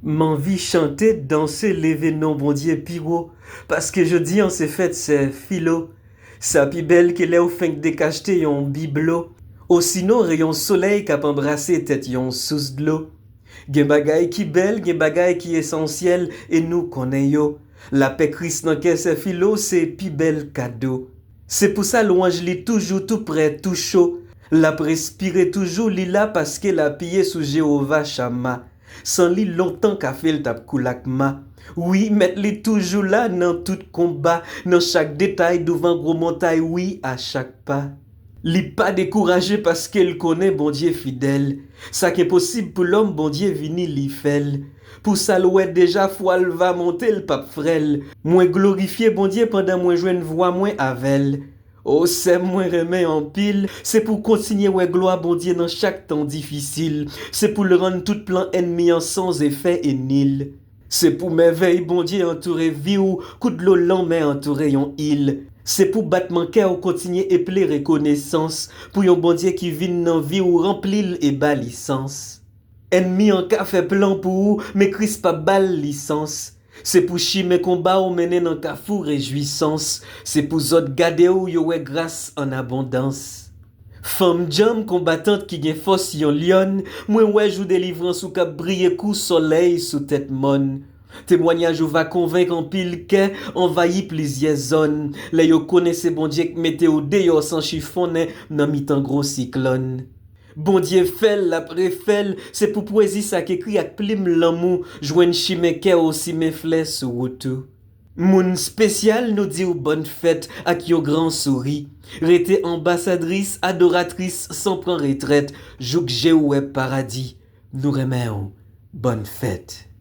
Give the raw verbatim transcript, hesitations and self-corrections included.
M anvi chante, danse, leve non Bondye pi wo, paske jodi an se fèt sè Filo. Sa pi bèl ke lè w fenk dekachte yon biblo, osinon reyon solèy k ap anbrase tèt yon sous dlo. Gen bagay ki bèl, gen bagay ki esansyèl, e nou konnen yo. Lapè Kris nan kè sè Filo se pi bèl kado. Se pou sa lwanj li toujou tou prè, tou cho. L ap respire toujou, li la paske l apiye sou Jewova Chama. San li lontan kafe l t ap koulakma. Wi, mèt li toujou la nan tout konba, nan chak detay douvan gwo montay, wi, a chak pa. Li pa dekouraje paske l konnen Bondye fidèl. Sa k enposib pou lòm, Bondye vini li fè l. Pou sa l wè deja, fwa l va monte, l p ap frè l. Mwen glorifye Bondye pandan mwen jwenn vwa mwen avè l. O sè m, mwen renmen anpil, se pou w kontinye wè glwa Bondye nan chak tan difisil. Se pou l rann tout plan ènmi an san efè e nil. Se pou mèvèy Bondye antoure vi w, kou dlo lanmè antoure yon il. Se pou batman kè w kontinye eple rekonesans pou yon Bondye ki vin nan vi w, ranpli l e ba li sans. Ènmi an ka fè plan pou ou, men Kris p ap ba l lisans. Se pou chimen konba w mennen nan kafou rejwisans. Se pou zòt gade w, yo wè gras an abondans. Fanm djanm konbatant ki gen fòs yon lyòn, mwen wè jou delivrans ou k ap briye kou sòlèy sou tèt mòn. Temwanyaj ou va konvenk anpil kè, anvayi plizyè zòn. Lè yo konnen se Bondye k mete w deyò san chifonnen nan mitan gwo siklòn. Bondye fè l, l ap refè l, se pou pwezi sa k ekri ak plim lanmou jwenn chimen kè w, simen flè sou wout ou. Moun espesyal, nou di w bòn fèt ak yon gran souri. Rete anbasadris, adoratris san pran retrèt, jouk je w wè paradi. Nou renmen w. Bòn fèt.